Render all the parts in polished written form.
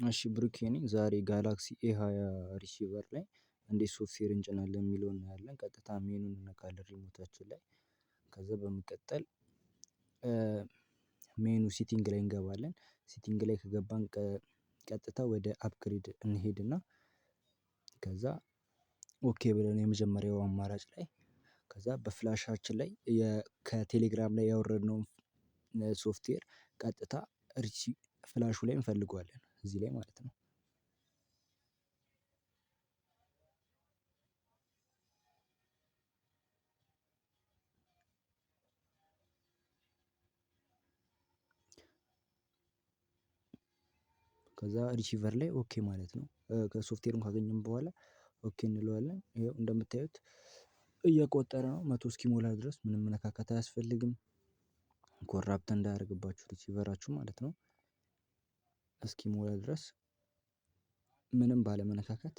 እሺ ብሩኬ ነኝ። ዛሬ Galaxy A20 receiver ላይ እንዴት ሶፍትዌር እንጭናለን የሚለውን እናያለን። ቀጥታ ሜኑን እንነካለን remote ኣችን ላይ። ከዛ በመቀጠል menu setting ላይ እንገባለን። Setting ላይ ከገባን ቀጥታ ወደ upgrade እንሄድና ከዛ okay ብለን የመጀመሪያው አማራጭ ላይ፣ ከዛ በ flash ኣችን ላይ ከቴሌግራም ላይ ያወረድነውን ሶፍትዌር ቀጥታ flash ኡ ላይ እንፈልገዋለን፣ እዚህ ላይ ማለት ነው። ከዛ receiver ላይ okay ማለት ነው። ከሶፍትዌሩን ካገኘን በኋላ okay እንለዋለን። ይኸው እንደምታዩት እየቆጠረ ነው፣ 100 እስኪሞላ ድረስ ምንም መነካካት አያስፈልግም። Corrupt እንዳያደርግባችሁ receiver ኣችሁ ማለት ነው። እስኪሞላ ድረስ ምንም ባለመነካካት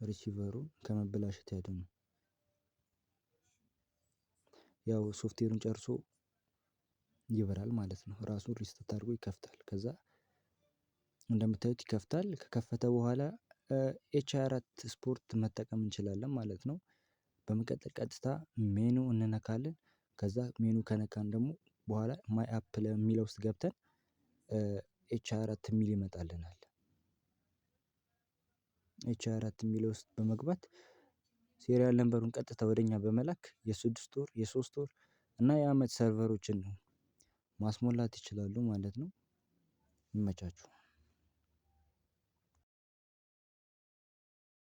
receiver ኡ ከመበላሸት ያድኑ። ያው ሶፍትዌሩን ጨርሶ ይበራል ማለት ነው። ራሱን restart አድርጎ ይከፍታል። ከዛ እንደምታዩት ይከፍታል። ከከፈተ በኋላ H 24 ስፖርት መጠቀም እንችላለን ማለት ነው። በመቀጠል ቀጥታ ሜኑ እንነካለን። ከዛ ሜኑ ከነካን ደግሞ በኋላ my app የሚለው ውስጥ ገብተን H 24 የሚል ይመጣልናል። H 24 የሚለው ውስጥ በመግባት serial number ኡን ቀጥታ ወደኛ በመላክ የ6 ወር፣ የ3 ወር እና የአመት server ኦችን ማስሞላት ይችላሉ ማለት ነው። ይመቻችሁ።